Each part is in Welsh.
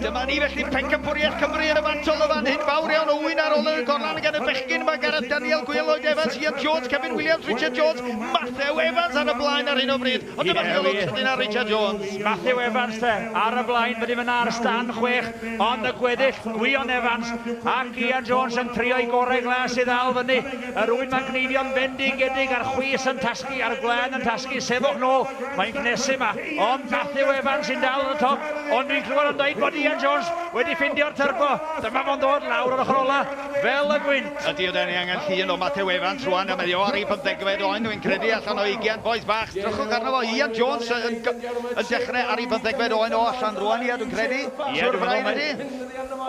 Dyma ni felly Pencampwriaeth Cymru yn y fantol y fan hyn. Fawr iawn o ŵyn ar ôl yn y gorlan gan y bechgyn. Mae Gareth Daniel, Gwion Lloyd Evans, Ian Jones, Kevin Williams, Richard Jones, Matthew Evans ar y blaen ar hyn o bryd. Ond dyma chi olwg sydyn ar Richard Jones. Matthew Evans te, ar y blaen, fyny fyna ar stand 6, ond y gweddill, Gwion Evans ac Ian Jones yn trio'i gorau glas i ddal fyny. Yr ŵyn ma'n cneifio'n fendigedig a'r chwys yn tasgu, a'r gwlân yn tasgu, sefwch nôl, mae'n cnesu ma. Ond Matthew Evans sy'n dal yn y top, ond dwi'n clywed o'n dweud bod Ian Jones wedi ffeindio'r turbo. Dyma fo'n dod lawr o'r ochr ola, fel y gwynt. Ydy, oedden ni angen llun o Matthew Evans rwan, a mae o ar ei bymthegfed oen, dwi'n credu, allan o 20, bois bach, drychwch arno fo, Ian Jones yn, yn dechrau ar ei bymthegfed oen o allan rwan, ia, dwi'n credu. Ie, Siwr dwi'n frain meddwl ydy.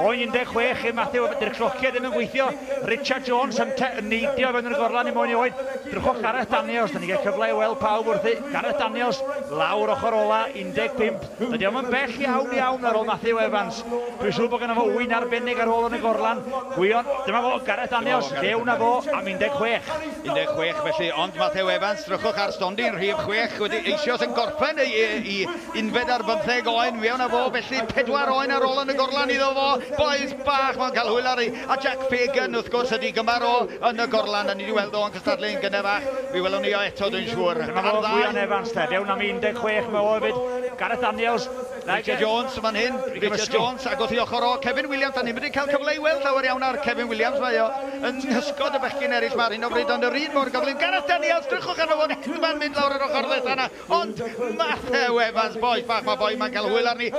Oen 16 i Matthew, dy'r clociau ddim yn gweithio. Richard Jones yn neidio fewn yr gorlan i mwyn i oen. Drychwch Gareth Daniels, da ni gael cyfle i weld pawb wrthi. Gareth Daniels, lawr ochr ola, 15. Dydy o'm yn bell iawn iawn ar ôl Matthew Evans. Dwi'n siŵr bod gynno fo wyn arbennig ar ôl yn y gorlan. Gwion, dyma fo, Gareth Daniels, fewn â fo am 16. 16 felly, ond Matthew Evans, drychwch ar stondin rhif 6 wedi eisoes yn gorffen ei, ei, ei unfed ar bymtheg oen, fewn â fo, felly 4 oen ar ôl yn y gorlan iddo fo, bois bach, mae'n cael hwyl ar ei, a Jack Fagan wrth gwrs ydi gymar o yn y gorlan, a ni wedi weld o'n cystadlu yn gynnar fach, mi welwn ni o eto dwi'n siŵr. Dyma fo, Gwion Evans te, fewn am 16 mae o hefyd. Gareth Daniels. Richard Jones fan hyn, Richard Jones, ac wrth ei ochr o Kevin Williams, da ni'n mynd i cael cyfle i weld llawer iawn ar Kevin Williams, mae o yn hysgod y bechgyn eraill ma ar hyn o bryd, ond yr un mor gyflym. Gareth Daniels, drychwch arno fo'n hedfan mynd lawr yr ochr ddetha yna, ond Matthew Evans, bois bach, mae boi ma'n cael hwyl arni.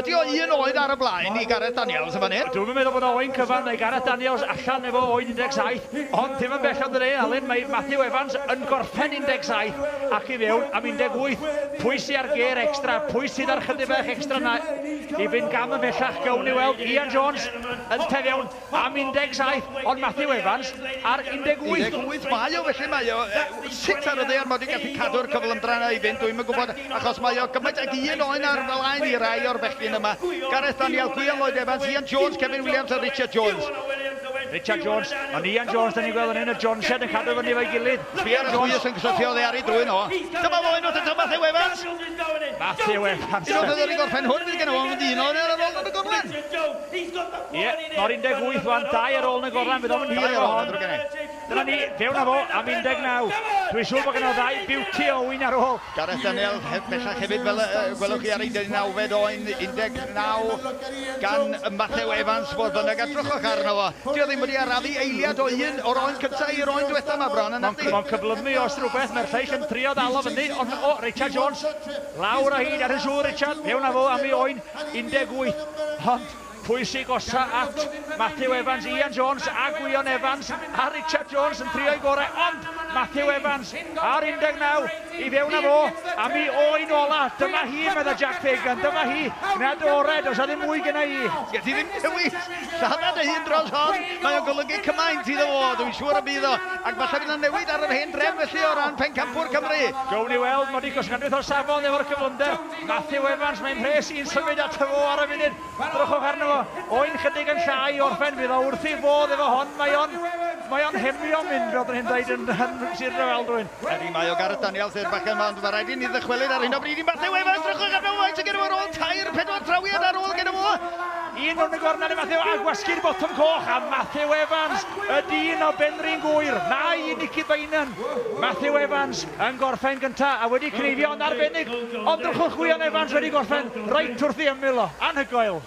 Ydy o un oed ar y blaen i Gareth Daniels yn fan hyn? Dwi'm yn meddwl bod oen cyfan, mae Gareth Daniels allan efo oen 17, ond ddim yn bell ond yn Alun, mae Matthew Evans yn gorffen 17 ac i fewn am 18. Pwy sydd ar gêr extra? Pwy sydd ar chydig bach extra na i fynd gam yn bellach? Gawn ni weld Ian Jones yn te fewn am 17, ond Matthew Evans ar 18. 18 mae o felly, mae o sut ar y ddaear mae wedi gallu cadw'r cyflymdra yna i fynd, dwi'm yn gwybod, achos mae o gymaint ag un oen ar flaen i rai o'r bechgyn yma. Gareth Daniel, Gwion Lloyd Evans, Ian Jones, Kevin Williams a Richard Jones. Richard Jones, ond Ian Jones, da ni'n gweld yn hyn, y Johnson yn cadw fyny efo'i gilydd. Sbia ar y chwys yn cysylltu oddi ar ei drwyn o. Dyma fo unwaith eto, Matthew Evans. Matthew Evans. Unwaith oedd wedi gorffen hwn, fydd gen o fo mynd un oen ar ôl yn y gorlan. Ie, mor 18 wan, 2 ar ôl yn y gorlan, fydd o'm yn hir efo hon. Dyna ni, fewn â fo am 19. Dwi'n siŵr bod gen o ddau beauty o wyn ar ôl. Gareth Daniel bellach hefyd, fel gwelwch chi ar ei 19fed oen, 19 gan Matthew Evans, fodd bynnag, a drychwch arno fo. Di o ddim wedi arafu eiliad o un o'r oen cyntaf i'r oen diwetha yma bron, yn nadi? Mae'n cyflymu os rhywbeth, mae'r lleill yn trio dal o fyny, ond o, Richard Jones, lawr â hi, ar y siŵr Richard, fewn â fo am ei oen, 18, ond pwy sy'n gosa at Matthew Evans, Ian Jones a Gwion Evans a Richard Jones yn trio'i gorau, ond Matthew Evans ar 19 i fewn â fo am ei oen ola. Dyma hi, medda Jack Fagan, dyma hi, gwna dy orau, does 'na ddim mwy gyna i. Gen ti ddim dewis, lladdad dy hun dros hon, mae o'n golygu cymaint iddo fo, dwi'n siŵr y bydd o, ac falle bydd o'n newid ar yr hen drefn felly o ran Pencampwr Cymru. Gawn ni weld, mae wedi gosgandwyth o'r safon efo'r cyflymder. Matthew Evans, mae'n mhres i'n symud ato fo ar y funud. Drychwch arno fo, oen chydig yn llai i orffen, fydd o wrth ei fodd efo hon, mae o'n, mae o'n hemio mynd, fel dyn ni'n dweud yn, yn Sir Drefaldwyn. Ydy, mae o Gareth Daniels i'r bachgen yma, ond mae rhaid i ni ddychwelyd ar hyn o bryd i Matthew Evans, drychwch arno fo, faint sydd gyda fo ar ôl, 3, 4 trawiad ar ôl gyda fo. Un rownd y gornel i Matthew, a gwasgu'r botwm coch, a Matthew Evans, y dyn o Benrhyn Gŵyr, na i Nicky Beynon. Matthew Evans yn gorffen gynta, a wedi cneifio yn arbennig, ond drychwch Gwion Evans wedi gorffen reit wrth ei ymyl o, anhygoel.